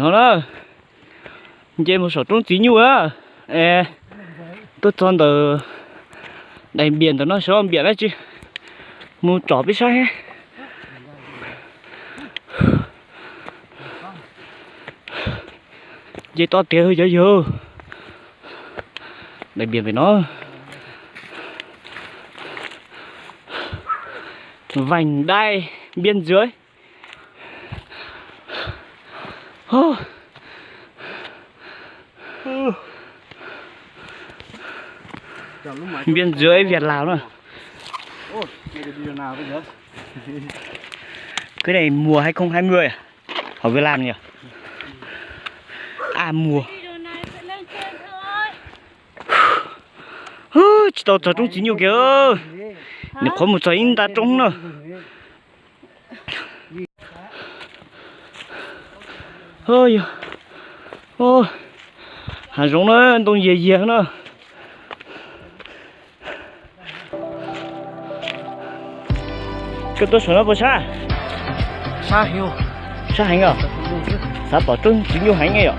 No na, nce mus saum roob txiv nyuj na. Es tuaj txog ntawm daim npias ntawm no, xyov npias dab tsi, mus tsom peb saib. Nce toj tiag cov yawg. Daim npias pem no, vành đai biên giới. Biên giới Việt Lào nữa. Cái này mùa hai không hai mươi à? Ở Việt Nam nhỉ? À, mùa. Tsis tau txog roob txiv nyuj kiag. Nws qhuav mus txog ib nta roob na. Hav zoov na, ntoo yiag yiag na. Koj tuaj saum no puas sab? Sab heev os. Xav pom roob txiv nyuj heev yom.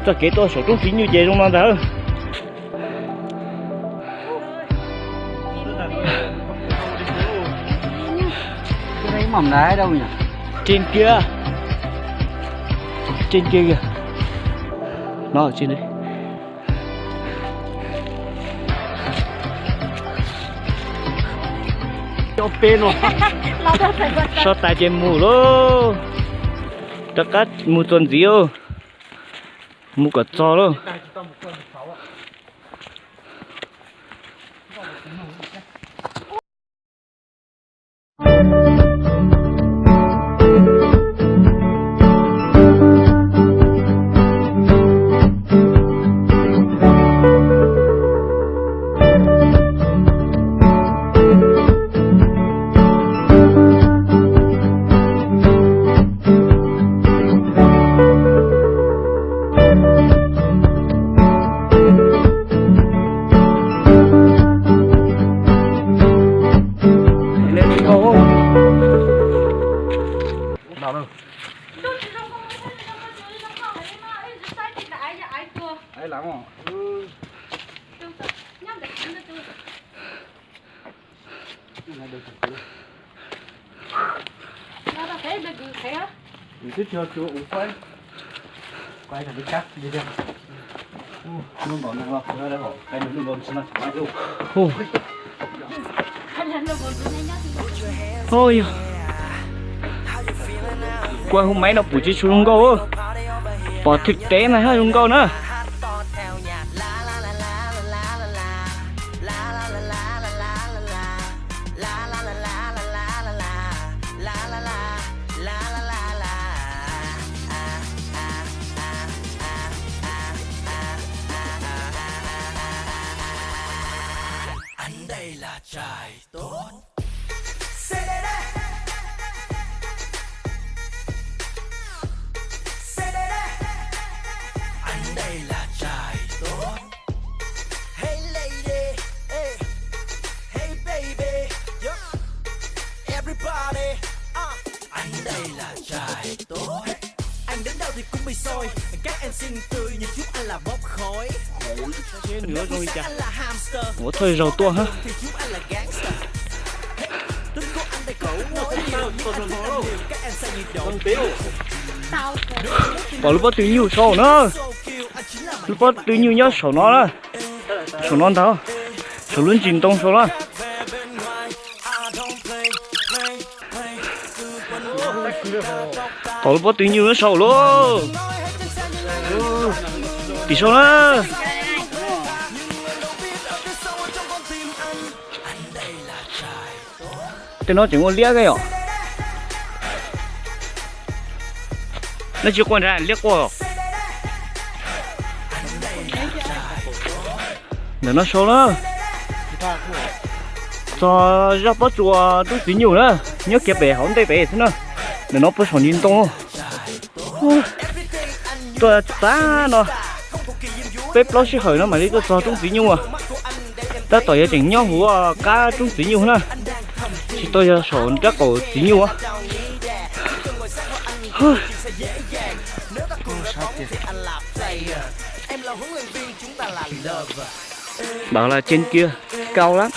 Txoj kev tuaj saum roob txiv nyuj ces zoo no ntag. Trên kia. Trên kia kìa. Nó ở trên đấy. So tais ces mus lauj. Rov qab mus txog ntxiv lauj. Mus kom txog lauj. Ua hu maiv no pum tsis tshua zoo nkauj. Pom thực tế mas haj zoo nkauj na. Anh đây là trai tốt. Anh đây là trai tốt. Hey lady, hey, hey baby, yeah. Everybody, uh. Anh đây là trai tốt. Anh đến đâu thì cũng bị soi. Các em xinh tươi như chúng anh là bốc khói. Nửa đôi chà. Ủa thôi rồi tua hả? Pom lub pob tw nyuj saud na. Lub pob tw nyuj nyob saum no na. Saum no ntag. Saum lub ntsis ntoo saud na. Pom lub pob tw nyuj nyob saud lauj. Tim saud na. Tej no tseem ua liab kawg yom. Nej tsis quaj nrad, liab quaj. Ntawm no saud na. Txog zaj pob tsuas roob txiv nyuj na, nyob kiag pem hauv ntej pem xwb na. Ntawm no puag saum ntsis ntoo. Tuaj txog no peb plaub sij hawm no mam li tuaj txog roob txiv nyuj. Tab tom yog tseem nyob hauv qab roob txiv nyuj na, tsis tau yog saum nrab qaum txiv nyuj. Bảo là trên kia cao lắm.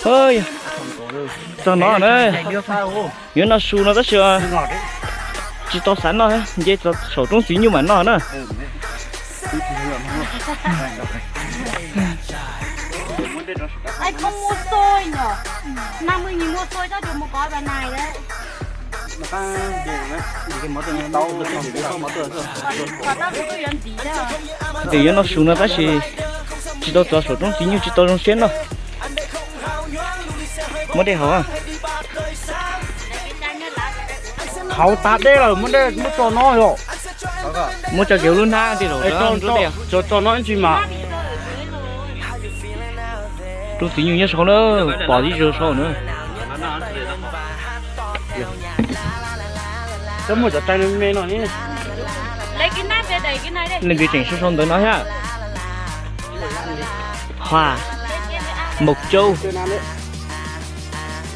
Ơi, txog no na. Yuav noj su no tab sis tsis tau xav noj, nce txog saum roob txiv nyuj mam noj na. Ai, không mua xôi nhở? Năm mươi nghìn mua xôi chắc được một gói bà này đấy. Còn tao tôi ăn tí đó. Tias yuav noj su no tab sis tsis tau txog saum roob txiv nyuj tsis tau zoo siab noj. Muab dej haus. Haus tas dej lawm, muab dej muab tso no yom. Muab tso kiag lub hnab tej zaum tso no ib ntsis mas. Roob txiv nyuj nyob saud na, pom tib zoo saud na. Leej twg tseem sau sau ntawv no thiab. Hua Mộc Châu.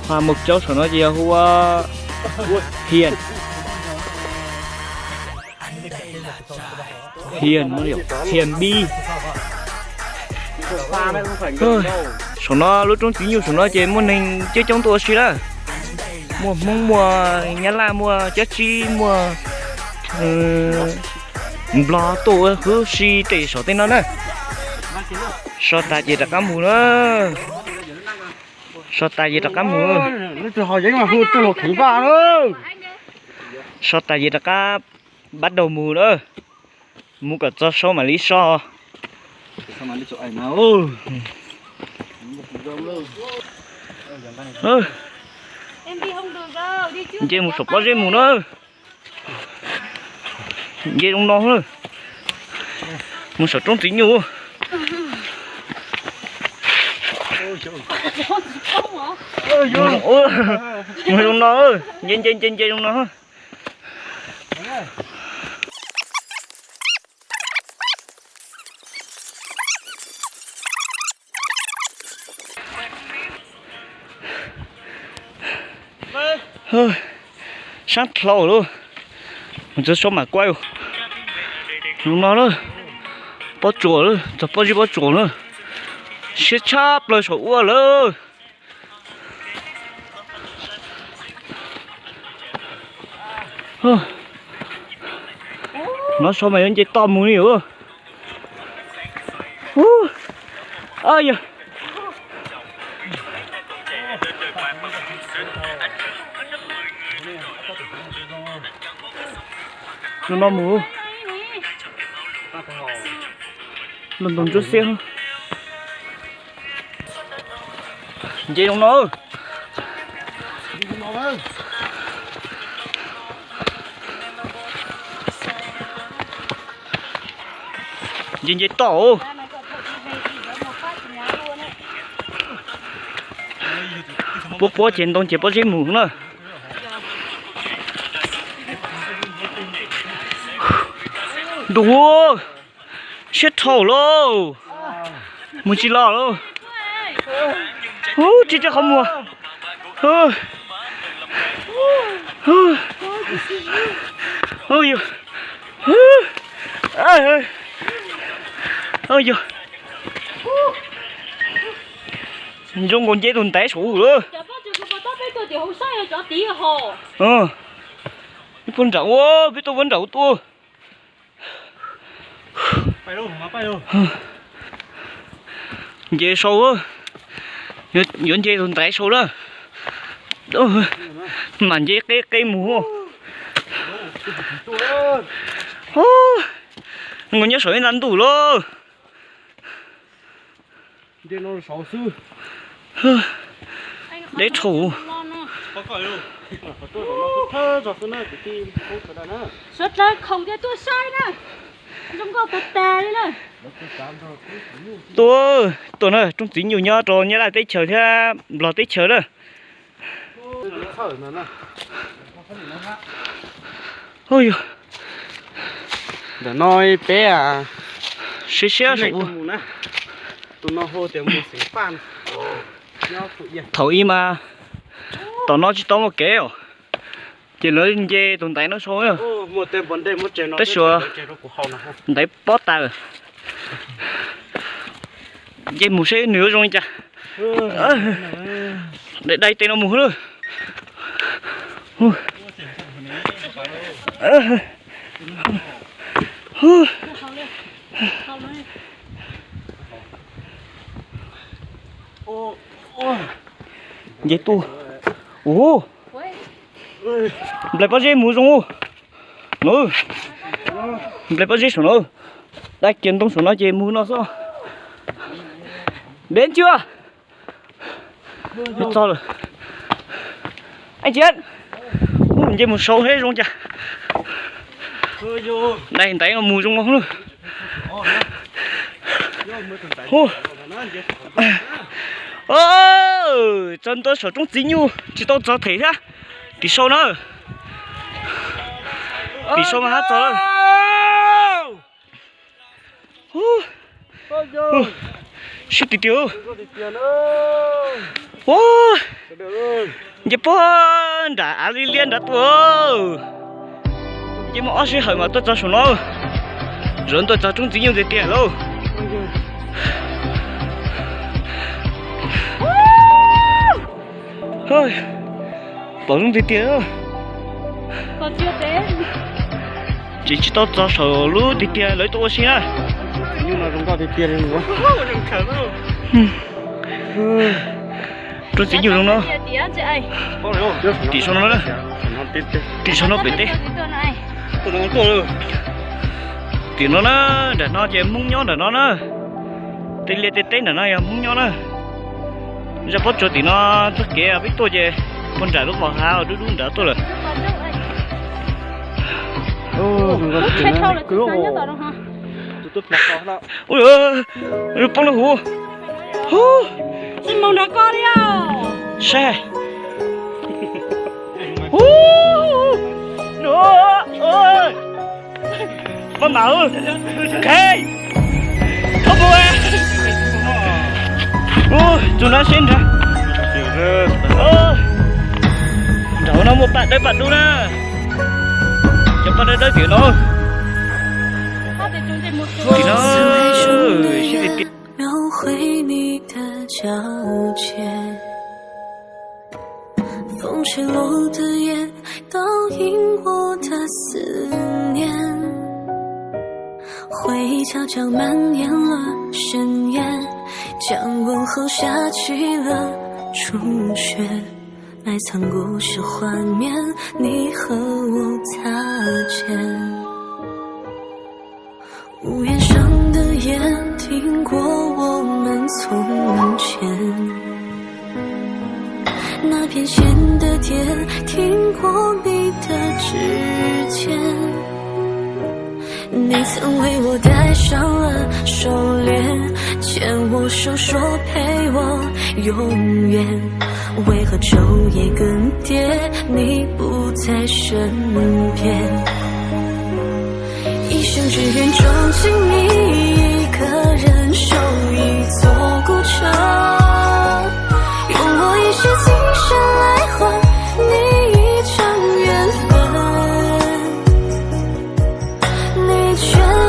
Hua Mộc Châu saum no ces yog hu ua Hiền. Hiền, Hiền Bi. Saum no lub roob txiv nyuj saum no ces muaj neeg coob coob tuaj ua si lawm. Muaj Hmoob, muaj Nyab Laj, muaj Cab Tsib, muaj Nplog tuaj ua huv si tej saum tej no na. So tas ces rov qab mus na. So tas ces rov qab mus. So tas ces rov qab bắt đầu mus na. Mus kom txog saud mam li so. Nce mus saum pob zeb mus na. Nce zoo no. Mus saum roob txiv nyuj. Mus zoo no. Nce nce nce nce zoo no. Sab dlhau lawm. Mus txog saud mam quay. Zoo no lawm. Pob tsuas lawm, txog pob zeb pob tsuas lawm. Siab tshaj plaws saum ub lawm. No so mas yuav nce toj mus li os. Yog no mus. Los ntoo ntsuab xiab. Nce zoo no. Nce nce toj. Puab puab ces ntoo ces pob zeb mus na. Ntuj, siab dhau lauj. Mus tsis los lauj. Tsis tsis qhov muag. Yog, yog, zoo nkaus nce tus ntaiv saum lawm. Ib puag nram ua, peb tuaj puag nram ua tuaj. Nce sau, yuav nce tus ntaiv sau na. Mam nce qeb qeb mus. Nkaus nyob saum ib nta ntuj lauj. Deb dhau. Suav dlawg khoom tias tuaj saib na, zoo nkauj tag tag li na. Tuaj, tuaj na, roob txiv nyuj nyob rau Nyab Laj teb chaws thiab Nplog teb chaws na. Ntawm no peb siab siab saum ua. Thaum ub mas tom no tsis tau muaj kev os, ces lawv nce tus ntaiv no sau. Tab sis ntaiv pob tas, nce mus seb nws yuav zoo li cas. Dai dai tes no mus lawm. Nce tuaj. Ua, nplaim pob zeb mus zoo. Nplaim pob zeb saum no, dai kiag ntoo saum no ces mus no xwb. Đến chưa? Txog lawm. Anh Chiến, nce mus sau seb zoo cas. Dai ntaiv no mus zoo no. Txog ntua saum roob txiv nyuj tsis tau txog them thiab. Tim sau na. Tim sau mas hab txog lawm. Sib tiag tiag. Nce puag nram av liab liab nrad tuaj. Nce muaj ob sij hawm mas tuaj txog saum no. Zaum no tuaj txog roob txiv nyuj tiag tiag lauj. Pom zoo tiag tiag. Tseem tsis tau txog saum lub tiag tiag lawv tuaj ua si na. Roob txiv nyuj zoo no. Tim sau no, tim sau no pem teb. Tim no na, nram no ces Hmoob nyob nram no na. Tej liaj tej teb nram no yog Hmoob nyob na. Zaj pob tsuas tim no txoj kev peb tuaj ces puag nram lub vos hav dub dub nrad tuaj lawm. Poob rau huv. Saib. Maj mam, khab mus. Txug no seb nrad. Nram no muaj paj dawb paj dub na. Cov paj dawb dawb tim no. Tim no. 风吹落的叶，倒映我的思念。回忆悄悄蔓延了深夜，将问候下起了初雪，埋藏故事画面，你和我擦肩。 屋檐上的烟，听过我们从前。那片线的蝶，听过你的指尖。你曾为我戴上了手链，牵我手说陪我永远。为何昼夜更迭，你不在身边？ 一生只愿钟情你一个人，守一座古城，用我一世今生来换你一程缘分。你却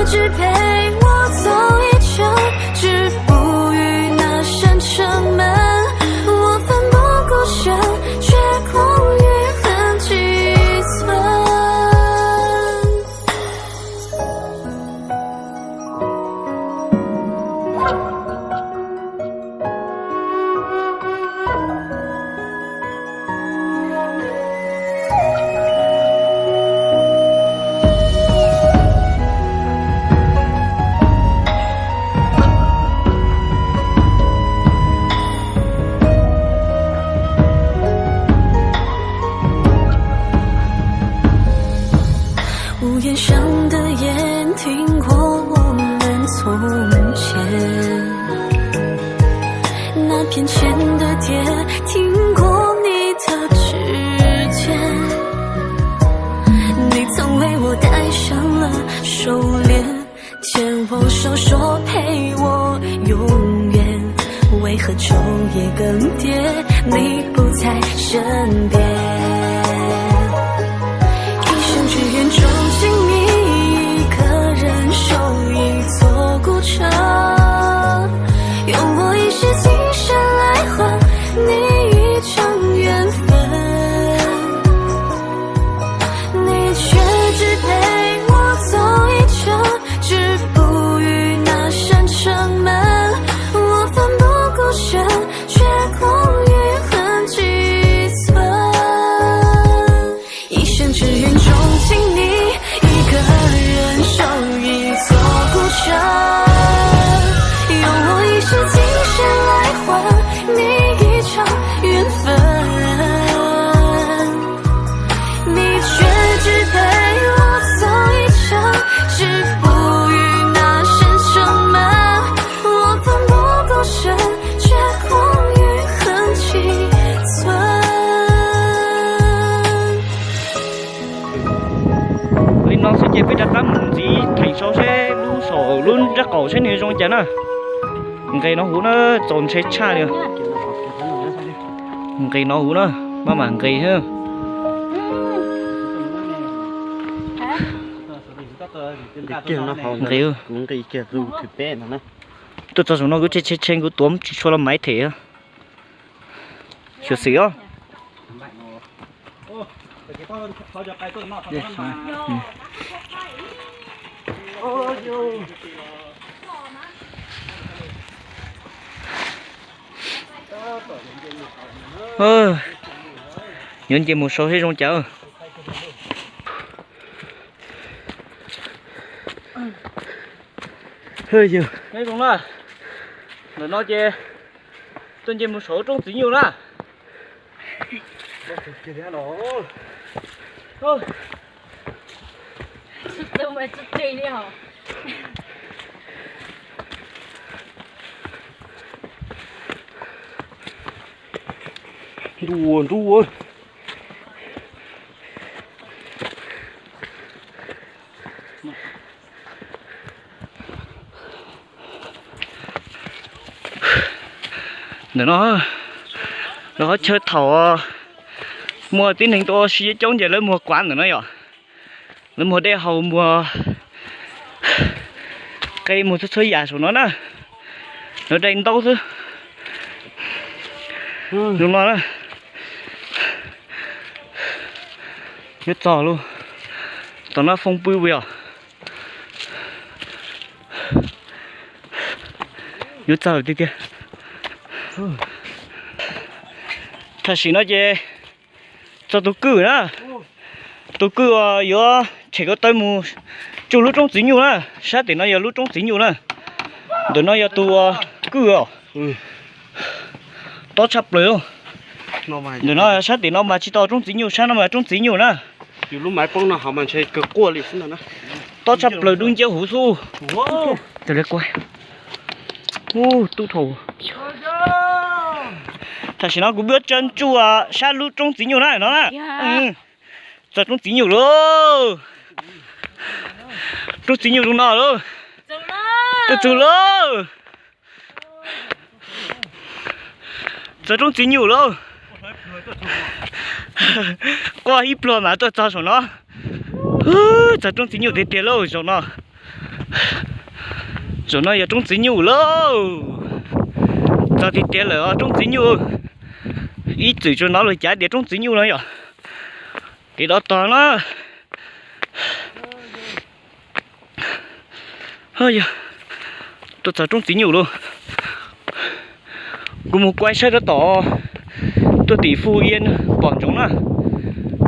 只陪我走一程，止步于那扇城门。我奋不顾身，却空余恨几寸。 屋檐上的烟，听过我们从前。那片线的蝶，听过你的指尖。你曾为我戴上了手链，牵我手说陪我永远。黑昼夜更迭，你不在身边。一生只愿钟情你一个人，守一座孤城，用我一世今生来换你一场缘分。你却只陪我走一程，止步于那扇城门。我奋不顾身， 却空余恨几寸。一生只愿钟情你一个人，守一座孤城，用我一世今生来换你一场缘分。你却只陪我走一程，止步于那扇城门。我奋不顾身， Li no xwb ces peb rov qab mus ntxiv theem sau seb lub saum lub nrab qaum seb nws zoo cas na. Nqis no huv na, txaus ntshai tshaj li. Nqis no huv na, maj mam nqis. Nqis, tuaj txog saum no kuv tshee tshee tshee kuv tuav tsis tshua los maiv them. Xyuam xim os. Yuav nce mus saud seb zoo cas. Neb zoo na, ntawm no ces tuaj nce mus saud roob txiv nyuj na. Ntuj, ntuj. Ntawm no, lawv qhov chaw thaum muaj tib neeg tuaj ua si coob ces lawv muag kuav ntawm no yom. Lawv muag dej haus, muag qe, muag txhua txhua yam saum no na. Lawv dai ntaub xwb. Zoo no na. Yuav txog lawm. Tom no foo pw os. Yuav txog tiag tiag. Tam sim no ces txog tus kwj na. Tus kwj uas yuav tshem ko taw mus tsuj lub roob txiv nyuj na. Sab tim no yog lub roob txiv nyuj na. Ntawm no yog tus kwj os. Tob tshaj plaws. Ntawm no sab tim no mas tsis tau roob txiv nyuj, sab no mas roob txiv nyuj na. Tob tshaj plaws, dub nciab huv xwb. Tub dhau. Tam sim no kuv muab tsa tsuj sab lub roob txiv nyuj na no na. Txog roob txiv nyuj lawm. Roob txiv nyuj zoo no lawm. Tuaj txog lawm. Txog roob txiv nyuj lawm. Quaj ib pluag mas tuaj txog saum no. Txog roob txiv nyuj tiag tiag lauj zaum no. Zaum no yog roob txiv nyuj lauj. Txog tiag tiag lawm os roob txiv nyuj. Ib txwm tsuas hnov luag cav tias roob txiv nyuj no yom. Kev dov tog na. Yog, tuaj txog roob txiv nyuj lauj. Kuv mus kuaj saib rau tom, tuaj tim Fuj Iab pom ntsoov na.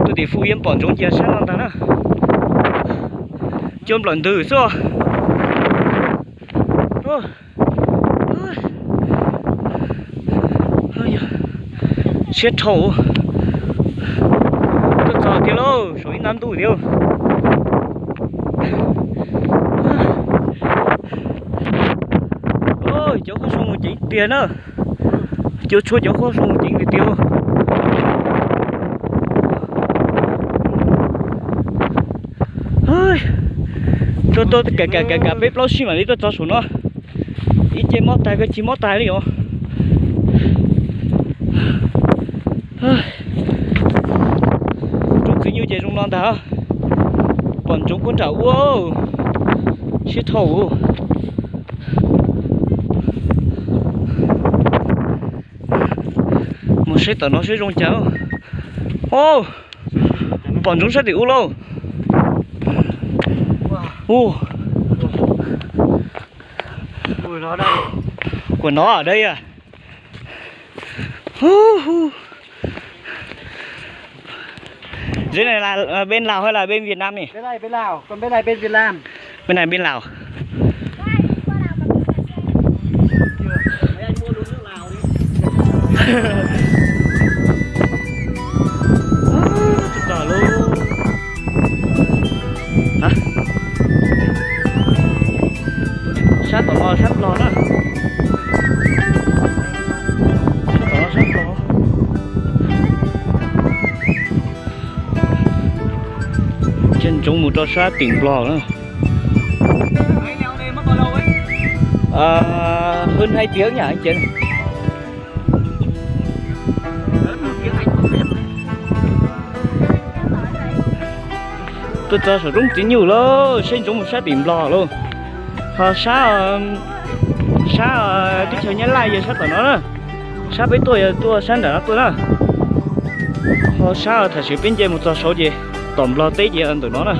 Tuaj tim Fuj Iab pom ntsoov cia sab no ntag na. Cua nplawm ntws xwb. Siab dhau. Tuaj txog tiag lauj, saum ib hnab ntuj tiag. Cov qhov so mus ceev tiag na. Cua tshuab cov qhov so mus ceev tiag tiag. Tuaj tuaj kam kam kam peb plaub sij mam li tuaj txog saum no. Ib ce mob tag, koj tsis mob tag li os. Pom ntsoov puag nram ub, siab dhau. Mus saib tom no saib zoo cas. Pom ntsoov sab tim ub lauj. Ua no da. Dế này là, ờ, bên Lào hay là bên Việt Nam nhỉ? Cái này bên Lào, còn bên này bên Việt Nam. Bên này bên Lào. Sab tom no sab Nplog na. Sab tom no sab Nplog. Ces ntsoov mus rau sab tim Nplog na. Hơn hai tiếng nhỉ anh Chiến? Tuaj txog saum roob Txiv Nyuj lawm, seb ntsoov mus sab tim Nplog lauj. Ho sab, sab teb chaws Nyab Laj yog sab tom no na. Sab peb tuaj yog tuaj sab nram no tuaj na. Ho sab tham sim peb nce mus txog saud ces tom Nplog teb ces ntawm no na.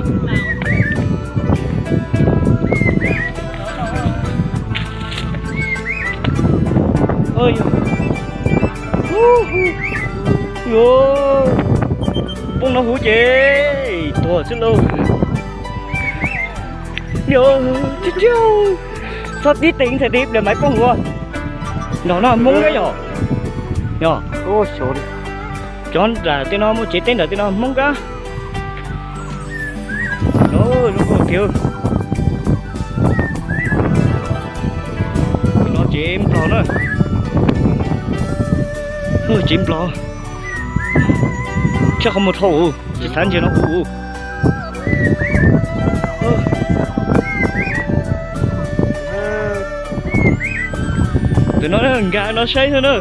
Poob no huv ces tuag xwb lauj. Txhob tib teev txhais tes pliag mas poob huv. Nram no Hmoob kab yom. Yog. Cov nram tej no muaj tsev teb nram tej no Hmoob kab. Zoo nkauj tiag. No tsev Nplog na. Tsev Nplog. Tshaj qhov muag dhau, tsis xav ntsia no kuv. Tus no nkag no saib xwb na.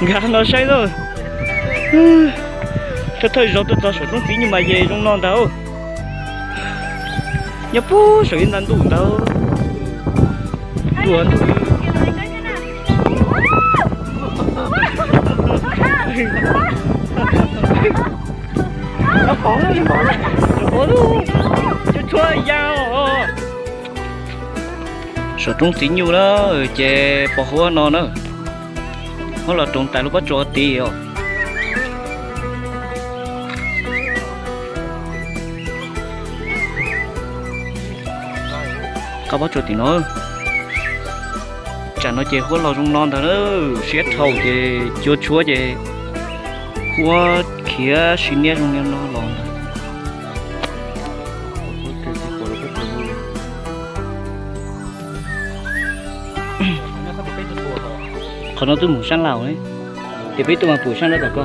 Nkag no saib xwb. Thawj thawj zaug tuaj txog saum roob Txiv Nyuj mas ces zoo no ntag. Nyob puag saum ib nta ntuj ntag. Ntuj, ntuj. Tshuab ya os. Saum roob Txiv Nyuj na, ces pos huab no na. Huab los roos tas lub pob tsuas tid os. Qab pob tsuas tim no. Tsam no ces huab los zoo no ntag na, siab dhau ces cua tshuab ces huab khiav si niab zoo no los ntag. Qhov no twb mus sab Laus ne, ces peb tuaj mas pum sab no tom ko.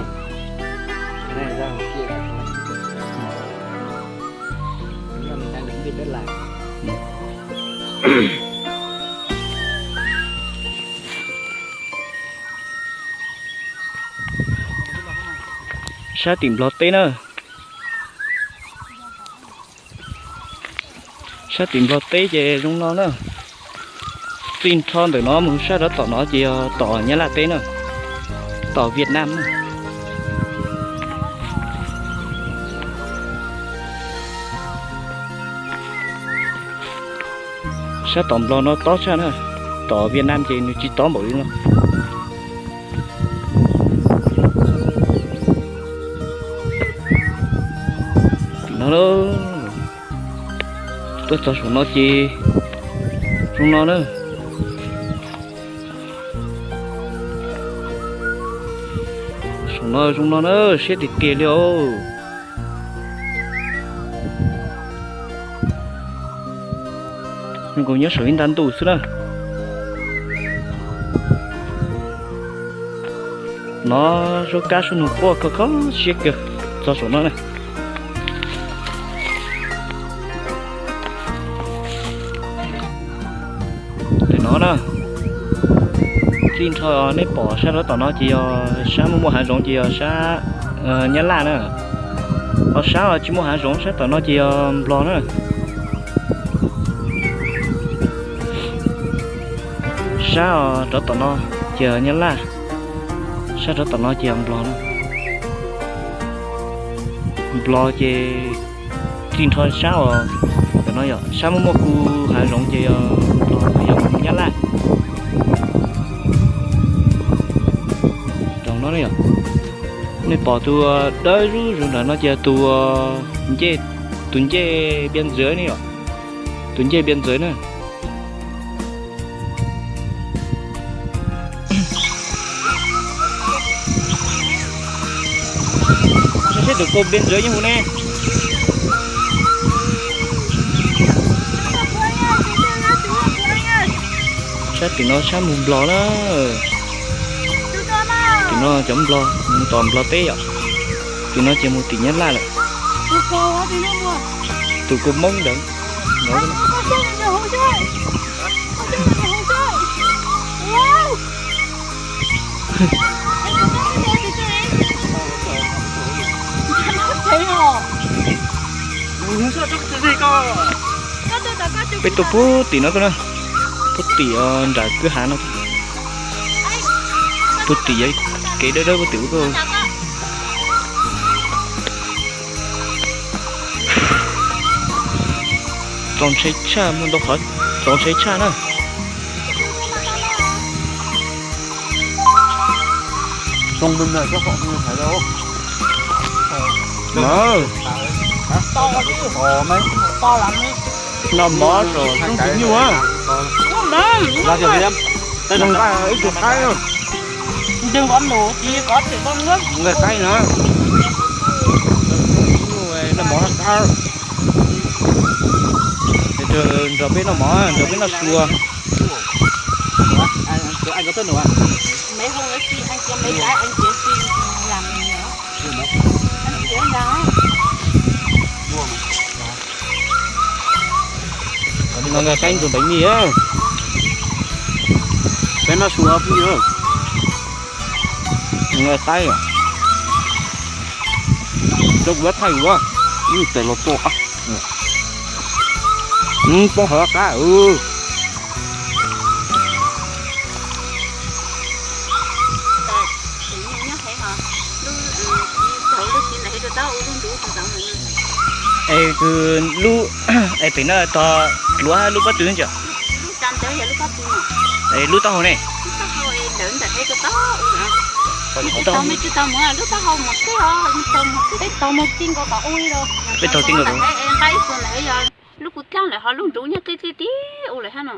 Sab tim Nplog teb na. Sab tim Nplog teb ces zoo no na. Txij nrho ntawm no mus sab rov tom no ces yog tom Nyab Laj teb na, tom Vietnam na. Sab tom Nplog no tob tshaj na, tom Vietnam ces nws tsis tob npaum li no. Tim no, tuaj txog saum no ces zoo no na. Saum no zoo no na, siab tiag tiag li os. Nws kuj nyob saum ib nta ntuj xwb na. No zaub kab sab nug quaj kho kho siab kawg txog saum no na. Ntawm no na, txij nrho nej pom sab rov tom no ces yog sab muaj muaj hav zoov ces yog sab Nyab Laj na. Sab os, tsis muaj hav zoov, sab tom no ces yog Nplog na. Sab os, rov tom no ces yog Nyab Laj, sab rov tom no ces yog Nplog na. Nplog ces txij nrho sab os, tom no yog sab muaj muaj khu hav zoov ces yog Nplog, yog Nyab Laj. Tom no yog, nej pom tus dawb zuj zus nram no ces tus ncej, tus ncej biav ntxwv ne yom, tus ncej biav ntxwv na. Saib seb tus kau biav ntxwv yeej hu ne. Sab tim no sab mus Nplog na. Tim no cov Nplog mus tom Nplog teb yom. Tim no ces mus tim Nyab Laj lawm. Tus kau Hmoob ntawd. Peb tuaj puag tim no tuaj na, puag tim nram kwj hav no, puag tim kev dawb dawb puag tim ub tuaj. Txaus ntshai tshaj, muaj ntau qhov txaus ntshai tshaj na. Noj mov saum roob tus nyuj. Nqa ib tug qaib, nqa qaib na. Noj mov, nrog peb noj mov, nrog peb noj sua. Nqa qaib ntxuag ntev mi. Peb noj sua phooj ywg. Nqa qaib, rau kuv thaij ua tes los pom. Poob hov qab. Es kws lub, es pem no tog dluav lub pob tw ntawm, es lub taub hau ne. Peb taug ti nkaus. Lub kuv dlaab lawm ho lub nruv nyob tib tib tib u lawm hab no.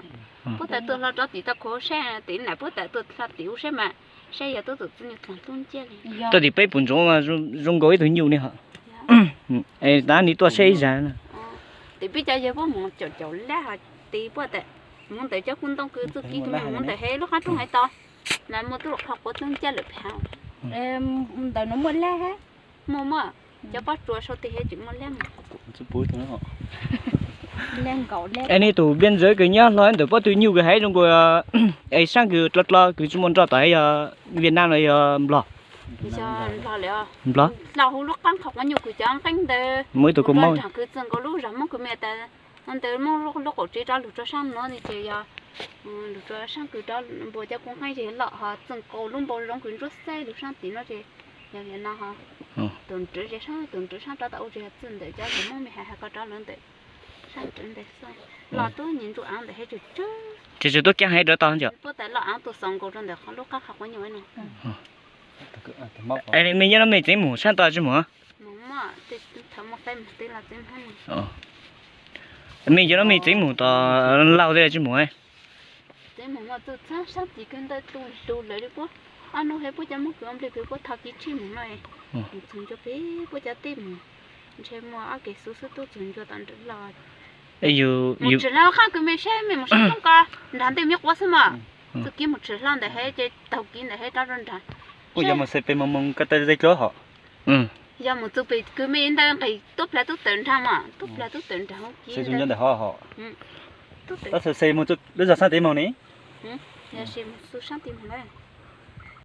Puab tawm tuaj hlo rov tim tau khuv saib, tim nam puab tawm tuaj hlo tim u saib mas, saib yog tuab tus txwj nyuj dlaag tub nciab li. Tuaj tim peb puv ntsoov mas zoo nkaus ib tug nyuj ne ho. Es tab nim tuaj saib ib zag na. Tim peb cov yawg puab mus caum caum laj ho, tim puab tawm mus ntawm cov kuj ntoo kws txuj kev kws mus ntawm hev lub qab rooj heev tau, mas muaj tub los qhov quav tub nciab lawm pem. Ntawm no muaj laj hab. Muaj muaj, cov pob tsuas sau tes hev tseem muaj laj. Es nej tus biaj ntxwv kws nyob hlo ntawm pob tw nyuj kws hais zoo nkaus, es saab kws dlo dlo kws tsi muaj nroj tom yog Viaj Nam los yog Nplog? Nplog. Dlhau huv lub qaab qhov quav nyuj kws cov nqeeb ntawd, muaj ib tug kua moob nraag kws txwj nkaus lub zog Moob kws me tas ntawd, Moob lub qaum tsev rov lug rua saab nuav ces yog lug rua saab kws rov npua cov kua nqeeb zig loj ho txwj nkaus lub npau zoov kws ntsuab xaib lug saab tim nuav ces yog Viaj Nam ho. Tus nrwv ces saab, tus nrwv saab rov tau ua ces yog txwj ntawm cov Moob me has has ko rov lug ntawm saab nrwv ntawd xwb. Los tuab nyias ntsuj aav ntawm hev tsawg tsawg. Ces tsuas tuab kiag heev rov tau nco. Puab tas loj aav tuaj xaus nkaus rua ntawm qhov lub qab qhov quav nyuj no. Es mej nyob no mej tseev mus saab tod tsi mus? Mej nyob no mej tseev mus tom Laug tej tsi mus? Tseev mus mas txug txhab saab tim kws ntawd tu lug lawm li puab. Ob nub heev puab cov Moob kws ua nplej kws puab tho kev tsheb mus no, txug ntua pem puab cov teb mus, ntshe muaj ob kev xuv xwb tub txug ntua tom nrwg los. Mus tshwm hlo qab kws mej saib mej mus saib toob ko, nrag ntej mej quav xwb mas. Txuj kev mus tshwm hlo ntawm hev ces taug kev ntawm hev rov rua nrag. Kuj yog mus xws pem mus mus ko taw zej dluab hom. Yog mus txug pem kws mej ntawd nqis tuab plag tub tawm nrag mas, tuab plag tub tawm nrag hauv kev ntawd. Tab sis xws mus txug lub zog saab tim moog ne. Yog xws mus txug saab tim moog na.